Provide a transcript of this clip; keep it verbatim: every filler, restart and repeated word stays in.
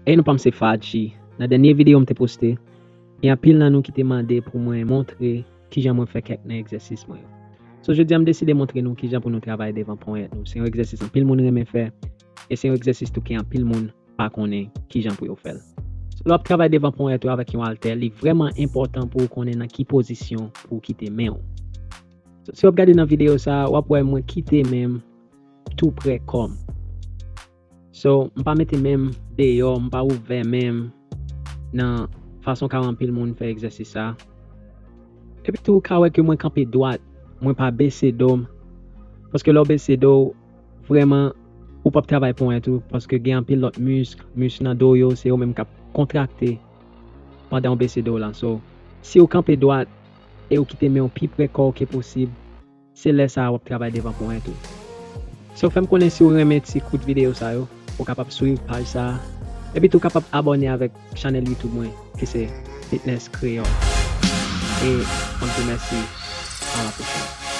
Hey, non pa m se Fadji. Nan dènye videyo m te poste, gen anpil nan nou ki te mande pou mwen montre kijan mwen fè kèk nan egzèsis mwen yo. So, jodi a m deside montre nou kijan pou nou travay devan ponyèt nou. Se yon egzèsis anpil moun renmen fè, e se yon egzèsis tou ke anpil moun pa konnen kijan pou yo fè l. So, lè w ap travay devan ponyèt ou avèk yon altè, li vrèman enpòtan pou w konnen nan ki pozisyon pou w kite men w. So, si w ap gade nan videyo sa a, w ap wè mwen kite men m tou pre kò m. So, m pa mete men m deyò, m pa ouvè men m nan fason ka wè anpil moun fè egzèsis sa. Epi tou, ou ka wè ke mwen kanpe dwat, mwen pa bese do m. Paske lè w bese do w, vrèman, ou p ap travay ponyèt ou, paske gen anpil lòt misk, misk nan do yo, se yo menm k ap kontrakte pandan w bese do w la. So, si w kanpe dwat e w kite men w pi pre kò w ke posib, se lè sa a w ap travay devan ponyèt ou. So, fè m konnen si w renmen ti kout videyo sa yo, ou kapab swiv paj sa a. Epi tou, w kapab abòne avèk chanèl YouTube mwen, ki se Fitness Kreyòl. E mwen di w mèsi, a la pwochèn.